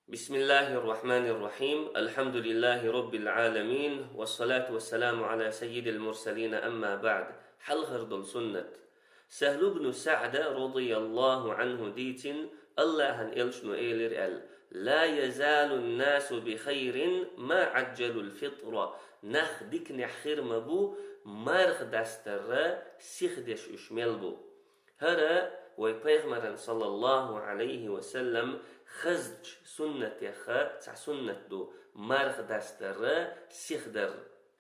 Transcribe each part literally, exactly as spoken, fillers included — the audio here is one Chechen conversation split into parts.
بسم الله الرحمن الرحيم. الحمد لله رب العالمين. والصلاة والسلام على سيد المرسلين. أما بعد. Хьалхара долу суннат. Сахьл ибн СаӀда, радияллаху Ӏанху, дийцина, Аллахьан элчано элира аьлла: «لا يزال الناس بخير ما عجلوا الفطر». Нах диканехь хир ма бу, марха дастарра сихдеш уьш мел бу. ХӀара вай пайхамаран, саллаллаху Ӏалайхи ва саллам, хазачу суннатех цхьа суннат ду, марха дастарра сихдар.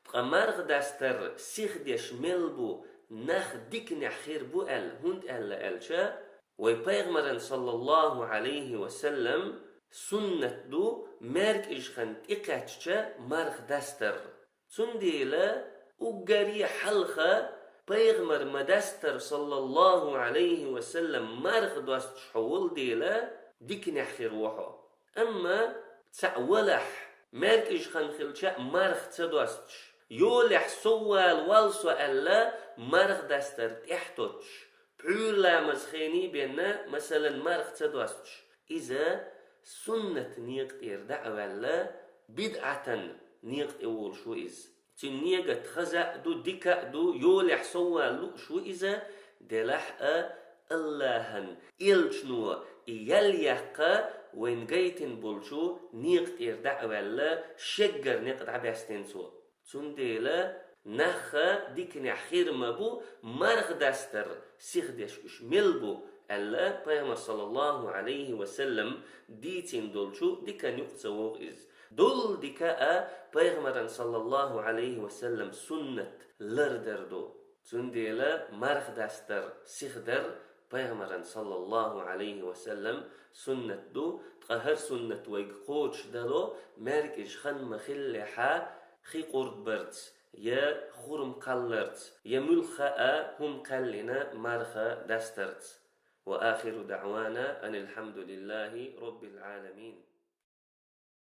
Ткъа марха дастарра сихдеш мел бу, нах диканехь хир бу аьлла, хӀунда аьлла аьлча, вай пайхамаран, саллаллаху Ӏалайхи ва саллам, суннат ду маьркӀажа хан тӀекхаьчча марха дастарра. Цундела уггаре хьалха пайхамар ма дастара, саллаллаху Ӏалайхи ва саллам, марха достуш хьо волу дела, диканехь хир ву хьо. Амма цхьаъ валахь, маьркӀажа хан хилча а марха ца достуш, йолехь соввала вал со аьлла, марха дастар тӀехь тоттуш, пхьуьйра ламаз хений бенна, масалан, марха ца достуш, иза суннат некъа тӀера дӀа а ваьлла, бидӀатан некъа тӀе волуш ву иза. Цуьнан негат хаза а ду, дика а ду, йолехь соввала лууш ву иза, делахь а Аллахьан элчано и ял яккха вайна гайтина болчу некъа тӀера дӀа а ваьлла, шеггара некъ дӀабаьстина цо. Цундела нах диканехь хир ма бу, марха дастарра сихдеш уьш мел бу, аьлла, пайхамар, саллаллаху Ӏалайхи ва саллам, дийцина долчу дикан юкъа ца вогӀу иза. Долу дика а пайхамаран, саллаллаху Ӏалайхи ва саллам, суннат лардар ду. Цундела марха дастар сихдар пайхамаран, саллаллаху Ӏалайхи ва саллам, суннат ду, ткъа хӀара суннат вайга кхочушдало, маьркӀажа хан ма хиллехьа, хи къурд барца, я хурма кхалларца, я муьлхха а хӀума кхаьллина марха дастарца. وآخر دعوانا أن الحمد لله رب العالمين.